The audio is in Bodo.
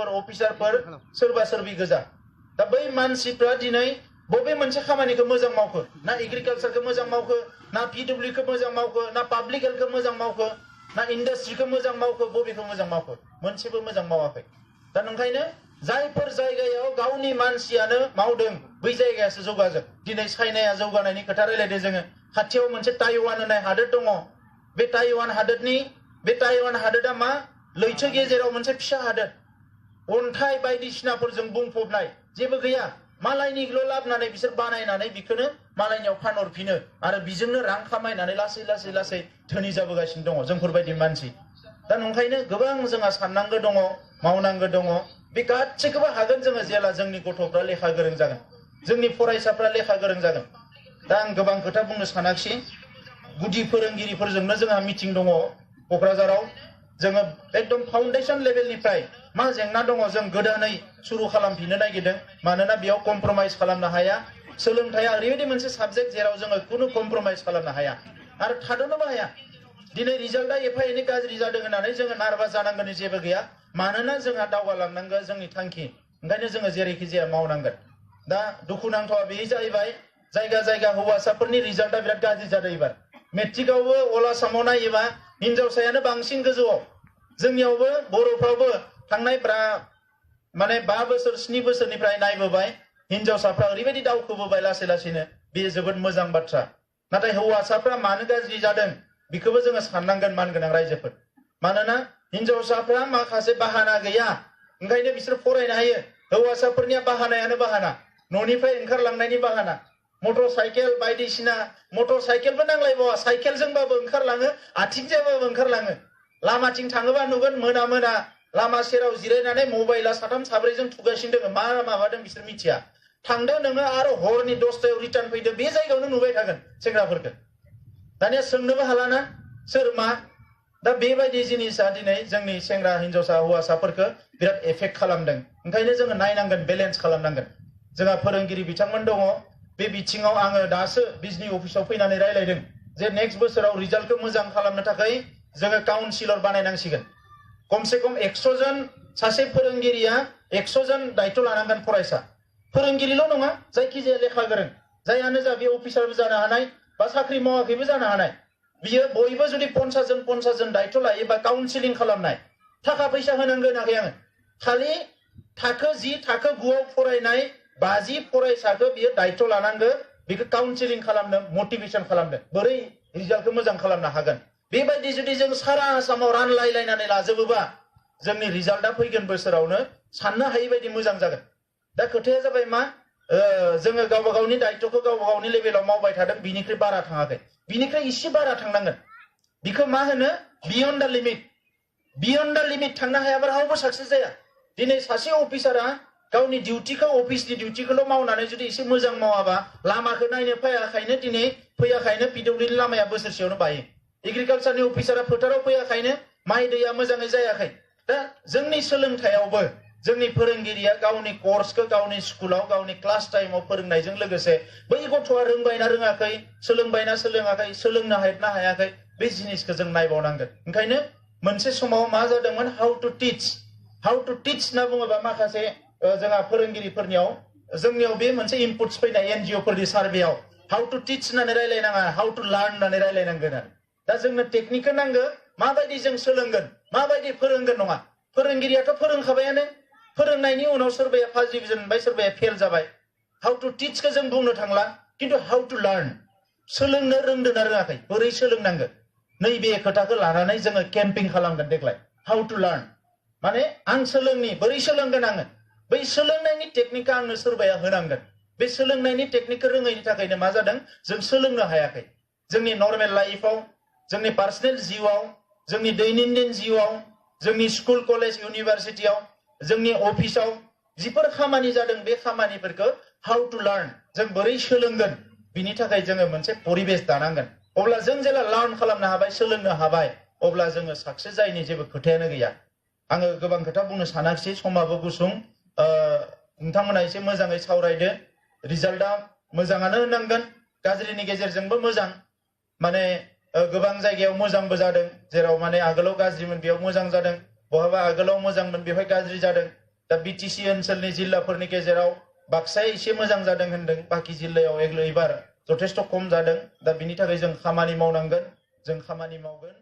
मास्टारफोर अफिसारफोर सोरबा सोरबि गोजा दा बै मानसिफ्रा दिनै बबे मोनसे खामानिखौ मोजां मावखो ना एग्रिकालचारखौ मोजां मावखो ना पिडब्लिउखौ मोजां मावखो ना पाब्लिक हेल्थखौ मोजां मावखो ना इंडस्ट्रीखौ मोजां मावखो बबेखौ मोजां मावखो मोनसेबो मोजां मावाखै दा नंखायनो जायफोर जायगायाव गावनि मानसियानो मावदों बै जायगायासो जौगाजों दिनै चाइनाया जौगानायनि खोथा रायलायदों जोङो खाथियाव मोनसे ताइवान होननाय हादोर दङ बे ताइवान हादोरा मा लैथो गेजेराव मोनसे फिसा हादोर अन्थाइ बायदिसिनाफोरजों बुंफबनाय जेबो गैया मालायनिल' लाबोनानै बिसोर बानायनानै बिखौनो मालायनियाव फानहरफिनो आरो बिजोंनो रां खामायनानै लासै लासै लासै धोनि जाबोगासिनो दङ जोंफोरबायदि मानसि दा नंखायनो गोबां जोंहा साननांगौ दङ मावनांगौ दङ बे गासैखौबो हागोन जोङो जेला जोंनि गथ'फ्रा लेखा गोरों जागोन जोंनि फरायसाफ्रा लेखा गोरों जागोन दा आं गोबां खोथा बुंनो सानाखिसै गुदि फोरोंगिरिफोरजोंनो जोंहा मिटिं दङ क'क्राझाराव जोङो एकदम फाउन्डेसन लेभेलनिफ्राय मा जेंना दङ जों गोदानै सुरु खालामफिननो नागिरदों मानोना बेयाव कमप्रमाइज खालामनो हाया सोलोंथाइया ओरैबायदि मोनसे साबजेक्ट जेराव जोङो खुनु कमप्रमाइज खालामनो हाया आरो थाद'नोबो हाया दिनै रिजाल्टआ एफा एनै गाज्रि जादों होननानै जोङो नार्भास जानांगौनि जेबो गैया मानोना जोंहा दावगालांनांगौ जोंनि थांखि ओंखायनो जोङो जेरैखि जाया मावनांगोन दा दुखुनांथावा बे जाहैबाय जायगा जायगा हौवासाफोरनि रिजाल्टआ बिराद गाज्रि जादों एबार मेट्रिकआवबो अल आसामाव नायोबा हिनजावसायानो बांसिन गोजौआव जोंनियावबो बर'फ्रावबो थांनाय माने 5 बोसोर 7 बोसोरनिफ्राय नायबोबाय हिनजावसाफ्रा ओरैबायदि दावखोबोबाय लासै लासैनो बे जोबोद मोजां बाथ्रा नाथाय हौवासाफ्रा मानो गाज्रि जादों बेखौबो जोङो साननांगोन मानगोनां रायजोफोर मानोना हिनजावसाफ्रा माखासे बाहाना गैया ओंखायनो बिसोर फरायनो हायो हौवासाफोरनिया बाहानायानो बाहाना न'निफ्राय ओंखारलांनायनि बाहाना मटर साइकेल बायदिसिना मटर साइकेलबो नांलायबावा साइकेलजोंबाबो ओंखारलाङो आथिंजोंबाबो ओंखारलाङो लामाथिं थाङोबा नुगोन मोना मोना लामा सेराव जिरायनानै मबाइला 3 4जों थुगासिनो दङ मा माबादों बिसोर मिथिया थांदो नोङो आरो हरनि 10टायाव रिटार्न फैदो बे जायगायावनो नुबाय थागोन सेंग्राफोरखौ दानिया सोंनोबो हालाना सोर मा दा बेबायदि जिनिसा दिनै जोंनि सेंग्रा हिनजावसा हौवासाफोरखौ बिराद एफेक्ट खालामदों ओंखायनो जोङो नायनांगोन बेलेन्स खालामनांगोन जोंहा फोरोंगिरि बिथांमोन दङ बे बिथिङाव आङो दासो बिजनि अफिसाव फैनानै रायलायदों जे नेक्स्ट बोसोराव रिजाल्टखौ मोजां खालामनो थाखाय जोङो काउन्सिलर बानायनांसिगोन कमसे कम 100 जन सासे फोरोंगिरिया 100 जन दायित्व लानांगोन फरायसा फोरोंगिरिल' नङा जायखिजाया लेखा गोरों जायानो जा बे अफिसारबो जानो हानाय बा साख्रि मावाखैबो जानो हानाय बियो बयबो जुदि 50 जन दायित्व लायोबा काउन्सिलिं खालामनाय थाखा फैसा होनांगौ होनाखै आङो खालि थाखो 10 थाखो 9आव फरायनाय 50 फरायसाखौ बियो दायित्व लानांगौ बेखौ काउन्सिलिं खालामनो मटिभेसन खालामनो बोरै रिजाल्टखौ मोजां खालामनो हागोन बेबायदि जुदि जों सारा आसामाव रानलायलायनानै लाजोबोबा जोंनि रिजाल्टआ फैगोन बोसोरावनो साननो हायै बायदि मोजां जागोन दा खोथाया जाबाय मा जोङो गावबा गावनि दायित्वखौ गावबा गावनि लेभेलाव मावबाय थादों बिनिख्रुइ बारा थाङाखै बिनिख्रुइ इसे बारा थांनांगोन बिखौ मा होनो बियन्ड द लिमिट थांनो हायाबा रावबो साक्सेस जाया दिनै सासे अफिसारा गावनि डिउटिखौ अफिसनि डिउटिखौल' मावनानै जुदि एसे मोजां मावाबा लामाखौ नायनो फैयाखायनो पिडब्लिउनि लामाया बोसोरसेयावनो बायो एग्रिकालचारनि अफिसारा फोथाराव फैयाखायनो माइ दैया मोजाङै जायाखै दा जोंनि सोलोंथायावबो जोंनि फोरोंगिरिया गावनि कर्सखौ गावनि स्कुलाव गावनि क्लास टाइमाव फोरोंनायजों लोगोसे बै गथ'आ रोंबायना रोङाखै सोलोंबायना सोलोङाखै सोलोंनो हायाखै बे जिनिसखौ जों नायबावनांगोन ओंखायनो मोनसे समाव मा जादोंमोन हाउ टु टिच होनना बुङोबा माखासे जोंहा फोरोंगिरिफोरनियाव जोंनियाव बे मोनसे इनपुट्स फैनाय एनजिअ फोरनि सार्भेयाव हाउ टु टिच होननानै रायलायनाङा हाउ टु लार्न होननानै रायलायनांगोन आरो दा जोंनो टेकनिकखौ नांगौ माबायदि जों सोलोंगोन माबायदि फोरोंगोन नङा फोरोंगिरियाथ' फोरोंखाबायानो फोरोंनायनि उनाव सोरबाया फार्स्ट डिभिजन मोनबाय सोरबाया फेल जाबाय हाउ टु टिचखौ जों बुंनो थांला खिन्थु हाउ टु लार्न सोलोंनो रोंदों ना रोङाखै बोरै सोलोंनांगौ नैबे खोथाखौ लानानै जोङो केम्पिं खालामगोन देग्लाय हाउ टु लार्न माने आं सोलोंनि बोरै सोलोंगोन आङो बै सोलोंनायनि टेकनिकखौ आंनो सोरबाया होनांगोन बे सोलोंनायनि टेकनिकखौ रोङैनि थाखायनो मा जादों जों सोलोंनो हायाखै जोंनि नर्मेल लाइफआव जोंनि पार्सनेल जिउआव जोंनि दैनन्दिन जिउआव जोंनि स्कुल कलेज इउनिभारसिटियाव जोंनि अफिसाव जिफोर खामानि जादों बे खामानिफोरखौ हाउ टु लार्न जों बोरै सोलोंगोन बिनि थाखाय जोङो मोनसे परिबेस दानांगोन अब्ला जों जेला लार्न खालामनो हाबाय सोलोंनो हाबाय अब्ला जोङो साक्सेस जायैनि जेबो खोथायानो गैया आङो गोबां खोथा बुंनो सानाखिसै समाबो गुसुं नोंथांमोना एसे मोजाङै सावरायदो रिजाल्टआ मोजाङानो होनांगोन गाज्रिनि गेजेरजोंबो मोजां माने गोबां जायगायाव मोजांबो जादों जेराव माने आगोलाव गाज्रिमोन बेयाव मोजां जादों बहाबा आगोलाव मोजांमोन बेवहाय गाज्रि जादों दा बिटिसि ओनसोलनि जिल्लाफोरनि गेजेराव बाक्साया एसे मोजां जादों होनदों, बाकी जिल्लायाव एबार जथेष्ट खम जादों। दा बिनि थाखाय जों खामानि मावनांगोन, जों खामानि मावगोन।